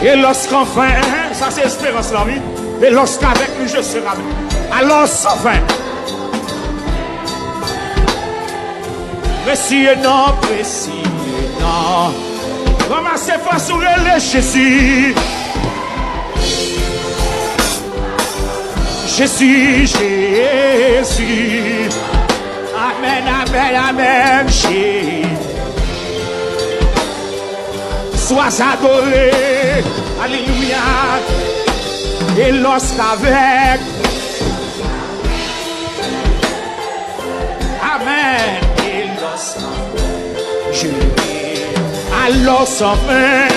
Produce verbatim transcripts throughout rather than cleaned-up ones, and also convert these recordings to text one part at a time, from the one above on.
Et lorsqu'enfin, sa se esperans lan, wi. Et lorsqu'avec lui je serai. Alors, enfin, presi e non, presi e non. Ranmase fòs ou rele Jezi. Jezi, Jezi. Amèn, amèn, amèn, Jezi. Sois adoré. Alléluia. Et lorsqu'avec. Amèn. Et lorsqu'avec. Je. Alors, sans fin.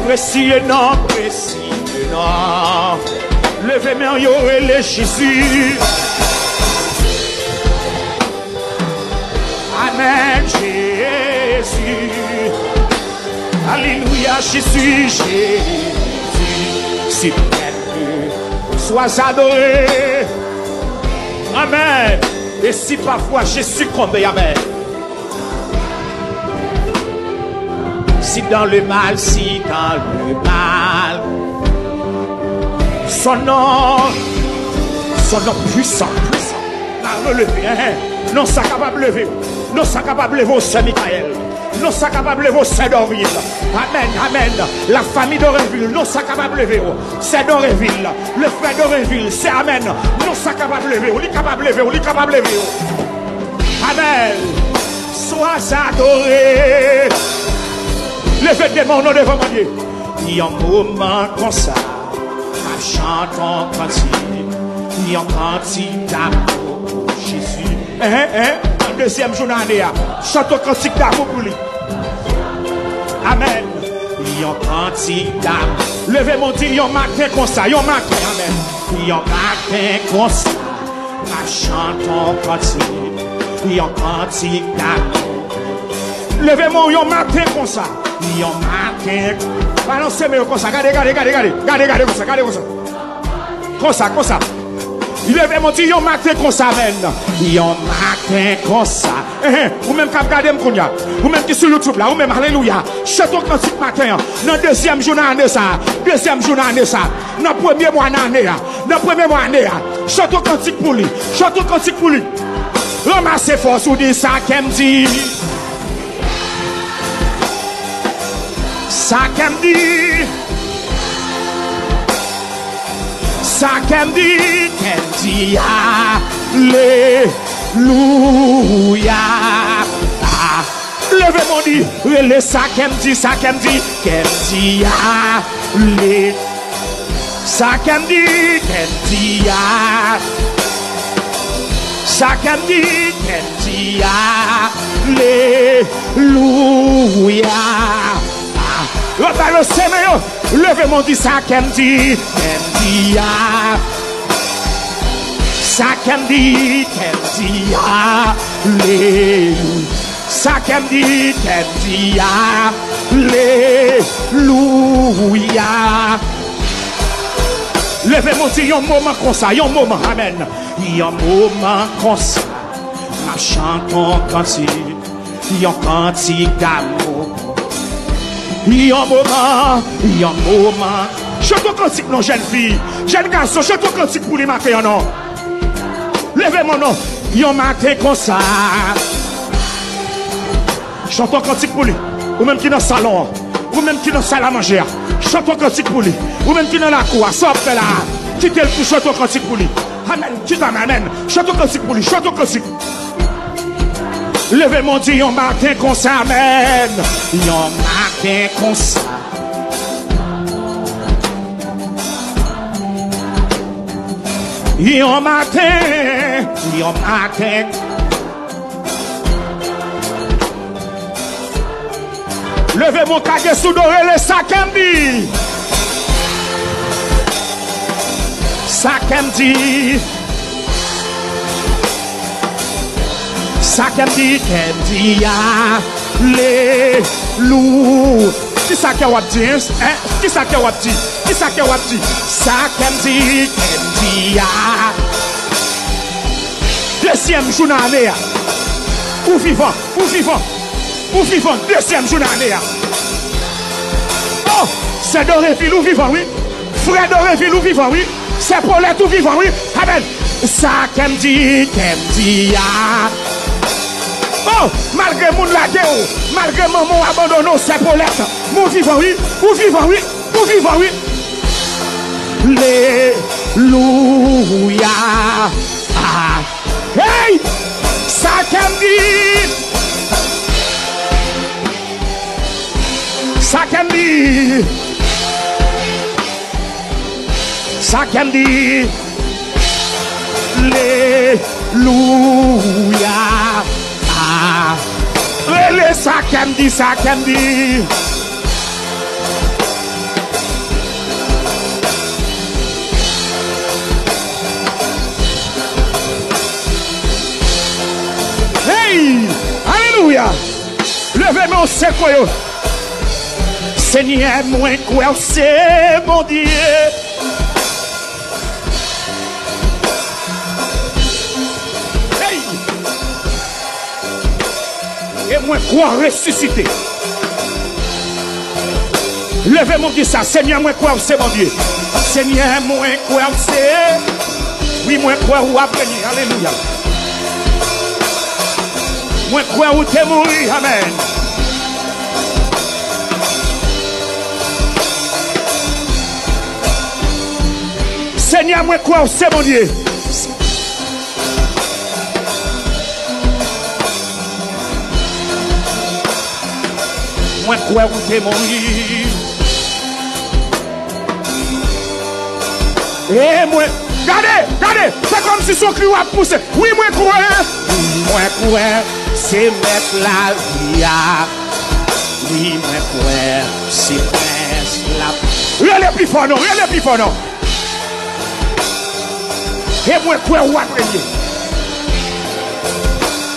Presi e non, presi e non. Leve men yo, rele Jezi. Amèn, Jezi. Alelouya, Jezi, Jezi. Seigneur, sois adoré. Amèn. E si pafwa Jezi konbe, amèn. Si dans le mal, si dans le mal. Son non, son non pwisan, pwisan. La releve, hein, hein. Non sa kapab leve w. Non sa kapab leve w, sè Mikaèl. Non sa kapab leve w, sè Dorvil. Amèn, amèn. La famille Dorinville, non sa kapab leve w. Sè Dorinvil, le frè Dorinvil, sè amèn. Non sa kapab leve w, li kapab leve w, li kapab leve w. Amèn. Sois adoré. Leve de men w non devan Bondye. Yon moman konsa, m ap chante yon kantik, yon kantik damou pou Jezi. Hein, hein, nan dezyèm jou nan ane a, chante yon kantik damou pou li. Amèn. Yon kantik damou. Leve men w di yon maten konsa, yon maten, amèn. Yon maten konsa. M ap chante yon kantik, yon kantik damou. Leve men w yon maten konsa. Yon maten. Balanse men yo konsa. Gade, gade, gade, gade. Gade, gade konsa, gade konsa. Konsa, konsa. Leve men w di yon maten konsa, amèn. Yon maten konsa. Ehe, ou menm k ap gade m kounye a. Ou menm ki sou YouTube la, ou menm, alelouya. Chante yon kantik maten an. Nan dezyèm jou nan ane sa a. Dezyèm jou nan ane sa a. Nan premye mwa nan ane a. Nan premye mwa ane a. Chante yon kantik pou li. Chante yon kantik pou li. Ranmase fòs ou di sa ke m di. Sa ke m di. Sa ke m di, ke m di, alelouya. Ah. Leve men w di, rele sa ke m di, sa ke m di, ke m di, ale. Sa ke m di, ke m di, a. Sa ke m di, ke m di, alelouya. Ah. Lòt la, yo, se men yo. Leve men w di sa ke m di, ke m di, a. Sa ke m di, ke m di, alelouya. Sa ke m di, ke m di, alelouya. Leve men w di yon moman konsa, yon moman, amèn. Yon moman konsa, m ap chante yon kantik, yon kantik damou. Yon moman, yon moman. Chante yon kantik non, jèn fi, jèn gason, chante yon kantik pou li maten an non. Leve men w non. Yon maten konsa. Chante yon kantik pou li. Ou menm ki nan salon an. Ou menm ki nan sal a manje a. Chante yon kantik pou li. Ou menm ki nan lakou a. Sa w ap fè la a. Kite l pou chante yon kantik pou li. Amèn. Kite amèn. Amèn. Chante yon kantik pou li. Chante yon kantik. Leve men w di yon maten konsa, amèn. Yon maten konsa. Yon maten, yon maten. Leve men w kage sou do, rele sa ke m di. Sa ke m di. Sa ke m di, ke m di, alelou. Kisa ke w ap di, hein? Hein? Kisa ke w ap di? Kisa ke w ap di? Sa ke m di, ke m di, a. Dezyèm jou nan ane a. Ou vivan, ou vivan, ou vivan. Dezyèm jou nan ane a. Sè Dorenvil, ou vivan, wi. Frè Dorenvil, ou vivan, wi. Sè Polèt, ou vivan, wi. Amèn. Sa kè m di, kè m di a. Oh, malgre moun lage w, malgre manman w abandone w, sè Polèt, ou vivan, wi. Ou vivan, wi. Ou vivan, wi. Lelouya. Ah. Hey! Sa kè m di. Sa kè m di. Sa kè m di. Lelouya. Ah. Rele sa kè m di, sa kè m di. Hey! Alelouya! Leve men w, sekwe yo. Senyè, mwen kwè w se Bondye. Hey! E mwen kwè w resisite. Leve men w, di sa, Senyè, mwen kwè w se Bondye. Senyè, mwen kwè w se. Wi, mwen kwè w ap règne. Alelouya. Mwen kwè ou te mouri. Amèn. Senyè, mwen kwè w se Bondye. Mwen kwè ou te mouri. E mwen, gade, gade, se kòmsi se yon kri w ap pouse. Wi, mwen kwè. Wi, mwen kwè, se mèt lavi a. Wi, mwen kwè, se prens la. Rele pi fò non, rele pi fò non. E mwen kwè w ap règne.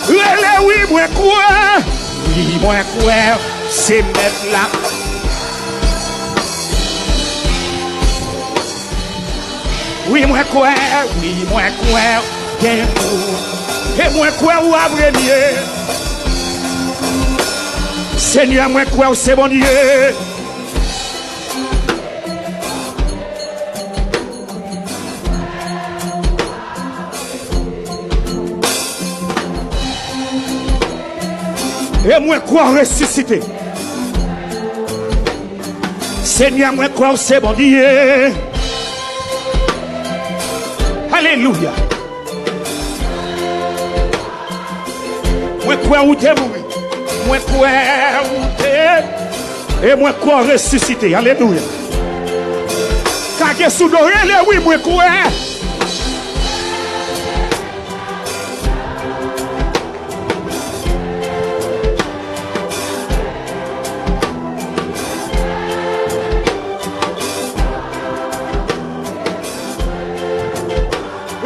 Rele wi, mwen kwè. Wi, mwen kwè, se mèt la. Wi, mwen kwè, wi, mwen kwè, gen pou. E mwen kwè w ap règne. Senyè, mwen kwè w se Bondye. E mwen kwè w resisite. Senyè, mwen kwè w se Bondye. Alelouya. Mwen kwè ou te mouri. Mwen kwè ou te. E mwen kwè w resisite. Alelouya. Kage sou do, rele wi, mwen kwè.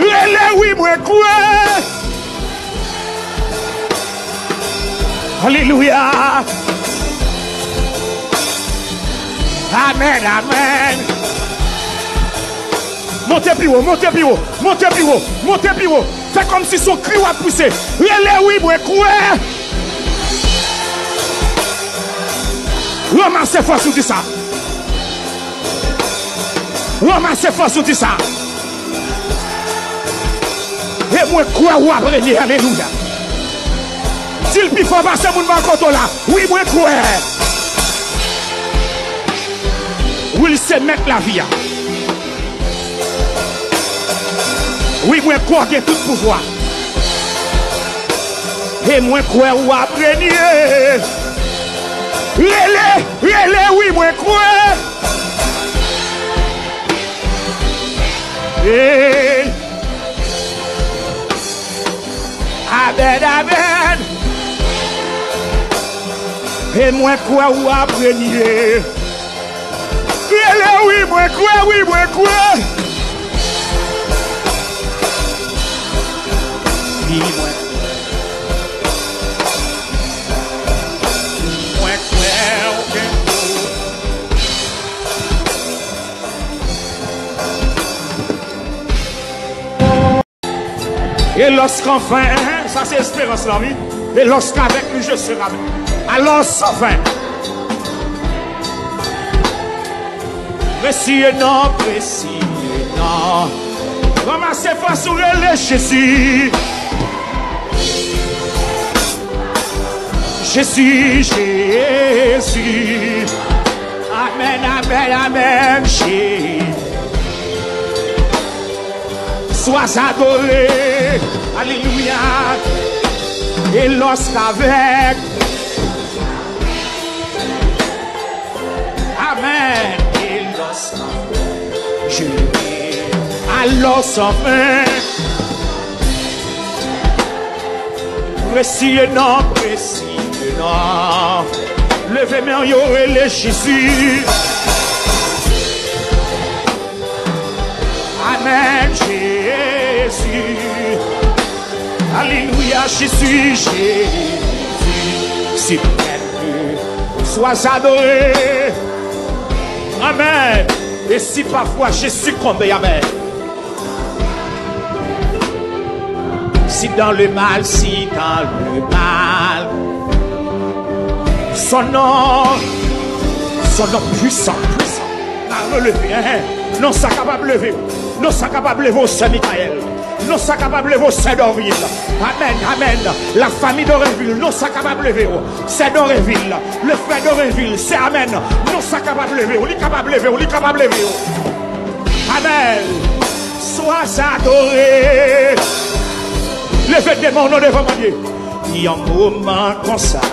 Rele wi, mwen kwè. Alelouya. Amèn, amèn. Monte pi wo, monte pi wo, monte pi wo, monte pi wo. Fè kòmsi se yon kri w ap pouse. Rele wi, mwen kwè. Ranmase fòs ou, di sa. Ranmase fòs ou, di sa. E mwen kwè w ap règne, alelouya. Di l pi fò pase moun bò kote w la. Wi, mwen kwè. Wi, l se mèt lavi a. Wi, mwen kwè w gen tout pouvwa. E mwen kwè w ap règne. Rele, rele, wi, mwen kwè. Hey. Amèn, amèn. E mwen kwè w ap règne. Rele wi, mwen kwè, wi, mwen kwè. Wi, mwen. Mwen kwè w gen pou. Et lorsqu'enfin, sa se esperans lan, wi. Et lorsqu'avec lui je serai avec. Alors, enfin, Presye non, presye non. Ranmase fòs ou rele Jezi. Jezi, Jezi. Amèn, amèn, amèn, Jezi. Sois adoré. Alelouya. Et lorsqu'avec Amen. Et lorsqu'enfin je vis, alors sans fin. Presye non, presye non. Leve men yo, rele Jezi. Amen, Jezi. Alelouya, Jezi, Jezi. Seigneur, sois adoré. Amen. Et si parfois je succombe, amen. Si dans le mal, si dans le mal, son nom, son nom puissant, puissant, a relevé, hein, hein. Non sa kapab leve w. Non sa kapab leve w, sè Mikaèl. Non sa kapab leve w, sè Dorvil. Amen, amen. La famille Dorinville, non sa kapab leve w. Sè Dorinvil, le frè Dorinvil, sè, amen. Non sa kapab leve w, li kapab leve w, li kapab leve w. Amen. Sois adoré. Leve de men w non devan Bondye. Yon moman konsa, m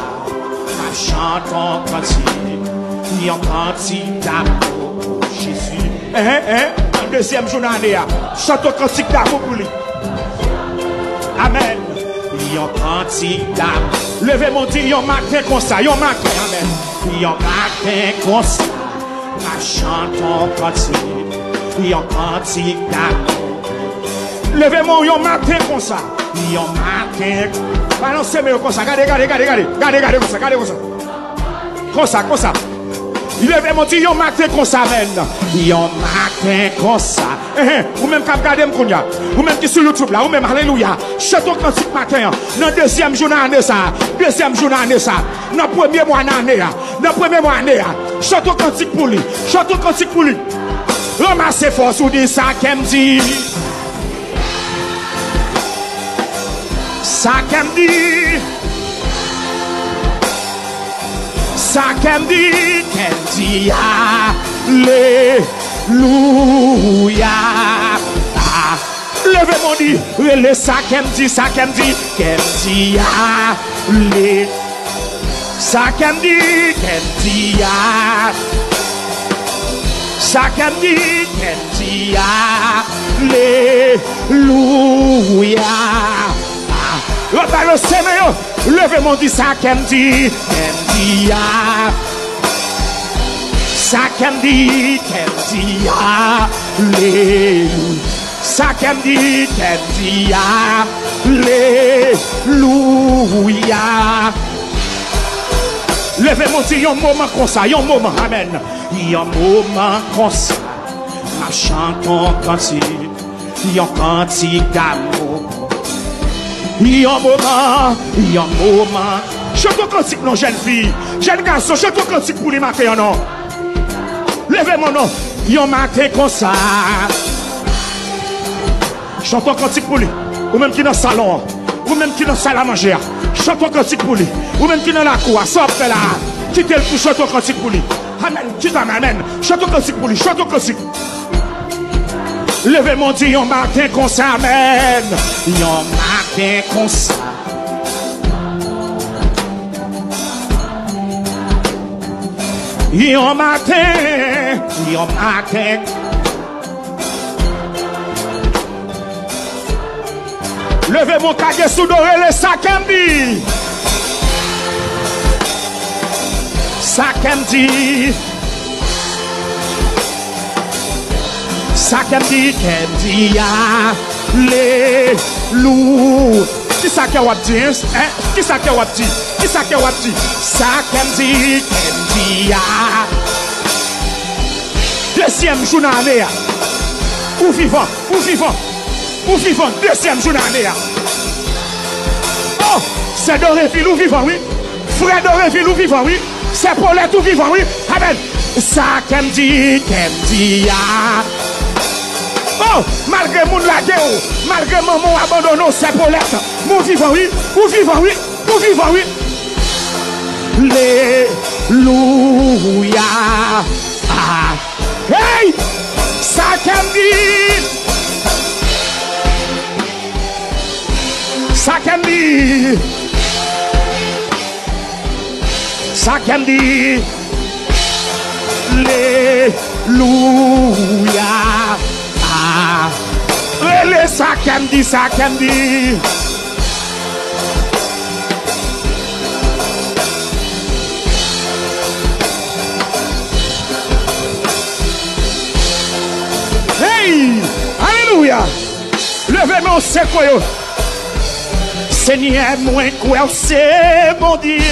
ap chante yon kantik, yon kantik damou pou Jezi. Hein, hein, nan dezyèm jou nan ane a, chante yon kantik damou pou li. Amen. Yon kantik damou. Leve men w, di yon maten konsa, yon maten, amen. Yon maten konsa, m ap chante yon kantik, yon kantik damou. Leve men w yon maten konsa, yon maten. Balanse men yo konsa, gade, gade, gade, gade, gade, gade konsa, gade konsa. Konsa, konsa. Leve men w, di yon maten konsa, amen. Yon maten konsa. Ehe, ou menm k ap gade m kounye a, ou menm ki sou YouTube la, ou menm, alelouya. Chante yon kantik maten an, nan dezyèm jou nan ane sa a, dezyèm jou nan ane sa a, nan premye mwa nan ane a, nan premye mwa ane a. Chante yon kantik pou li, chante yon kantik pou li. Ranmase fòs ou, di sa ke m di. Sa ke m di. Sa ke m di, ke m di, alelouya. Ah. Leve men w, di, rele sa ke m di, sa ke m di, ke m di, ale. Sa ke m di, ke m di, a. Sa ke m di, ke m di, alelouya. Ah. Lòt la, yo, se men yo. Leve men w, di sa ke m di, ke m di, a. Sa ke m di, ke m di, alelouya. Sa ke m di, ke m di, alelouya. Leve men w, di yon moman konsa, yon moman, amen. Yon moman konsa, m ap chante yon kantik, yon kantik damou. Yon moman, yon moman. Chante yon kantik non, jèn fi, jèn gason, chante yon kantik pou li maten an non. Leve men w non. Yon maten konsa. Chante yon kantik pou li. Ou menm ki nan salon an, ou menm ki nan sal a manje a, chante yon kantik pou li. Ou menm ki nan lakou a, sa w ap fè la a, kite l pou chante yon kantik pou li. Amen. Kite, amen, amen. Chante yon kantik pou li, chante yon kantik. Leve men w, di yon maten konsa, amen. Yon maten konsa. Yon maten, yon maten. Leve men w, kage sou do, rele sa ke m di. Sa ke m di. Sa ke m di, ke m di, alelou. Kisa ke w ap di, hein? Hein? Kisa ke w ap di? Kisa ke w ap di? Sa ke m di, ke m di, a. Dezyèm jou nan ane a. Ou vivan, ou vivan, ou vivan, dezyèm jou nan ane a. Oh, sè Dorenvil, ou vivan, wi. Frè Dorenvil, ou vivan, wi. Sè Polèt, ou vivan, wi. Amèn. Sa kè m di, kè m di a. Oh, malgre moun lage w, malgre manman w abandone w, Sè Polèt, ou vivan, wi. Ou vivan, wi. Ou vivan, wi. Lelouya. Ah. Hey! Sa kè m di. Sa kè m di. Sa kè m di. Lelouya. Ah. Rele sa kè m di, sa kè m di. Hey! Alelouya! Leve men w, sekwe yo. Senyè, mwen kwè w se Bondye.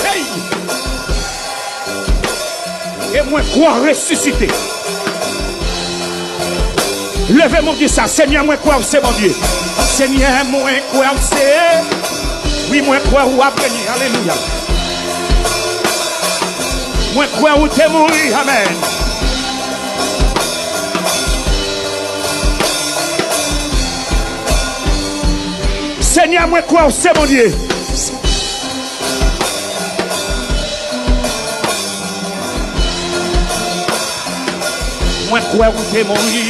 Hey! E mwen kwè w resisite. Leve men w, di sa, Senyè, mwen kwè w se Bondye. Senyè, mwen kwè w se. Wi, mwen kwè w ap règne. Alelouya. Mwen kwè ou te mouri. Amèn. Senyè, mwen kwè w se Bondye. Mwen kwè ou te mouri.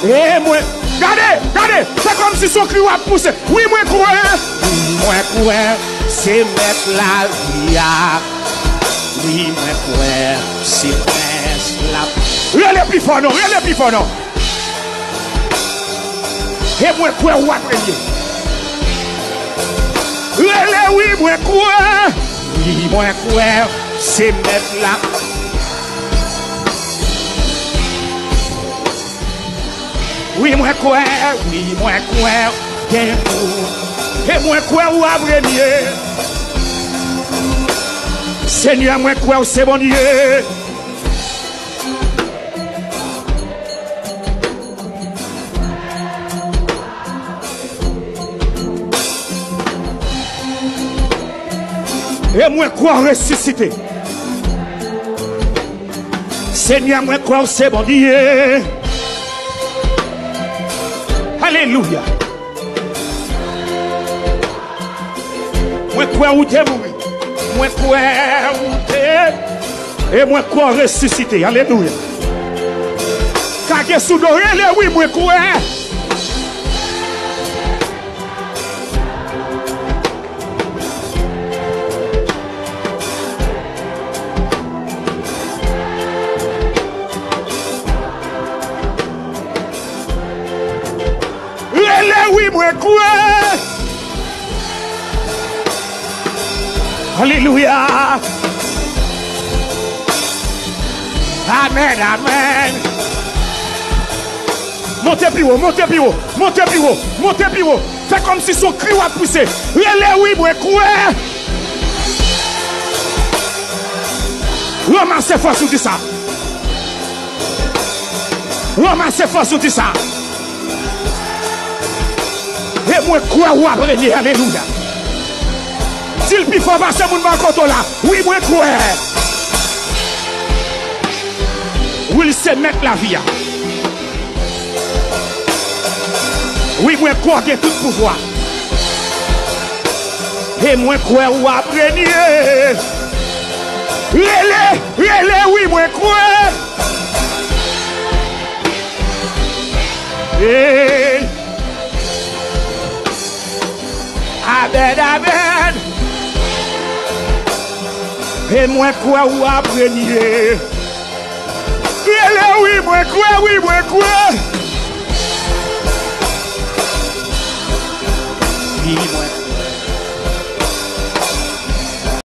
E mwen, gade, gade, se kòmsi se yon kri w ap pouse. Wi, mwen kwè. Wi, mwen kwè se mèt lavi a. Wi, mwen kwè se prens la. Rele pi fò non, rele pi fò non. E mwen kwè w ap règne. Rele wi, mwen kwè. Wi, mwen kwè se mèt la. Wi, mwen kwè, wi, mwen kwè, gen pou. E mwen kwè w ap règne. Senyè, mwen kwè w se Bondye. E mwen kwè w resisite. Senyè, mwen kwè w se Bondye. Alelouya. Mwen kwè ou te mouri. Mwen kwè ou te. E mwen kwè w resisite. Alelouya. Kage sou do, rele wi, mwen kwè. Rele wi, mwen kwè. Alelouya. Amèn, amèn. Monte pi wo, monte pi wo, monte pi wo, monte pi wo. Fè kòmsi se yon kri w ap pouse. Rele wi, mwen kwè. Ranmase fòs ou, di sa. Ranmase fòs ou, di sa. E mwen kwè w ap règne, alelouya. Di l pi fò pase moun bò kote w la. Wi, mwen kwè. Wi, l se mèt lavi a. Wi, mwen kwè w gen tout pouvwa. E mwen kwè w ap règne. Rele, rele, wi, mwen kwè. Hey. Amèn, amèn. E mwen kwè w ap règne. Rele wi, mwen kwè, wi, mwen kwè.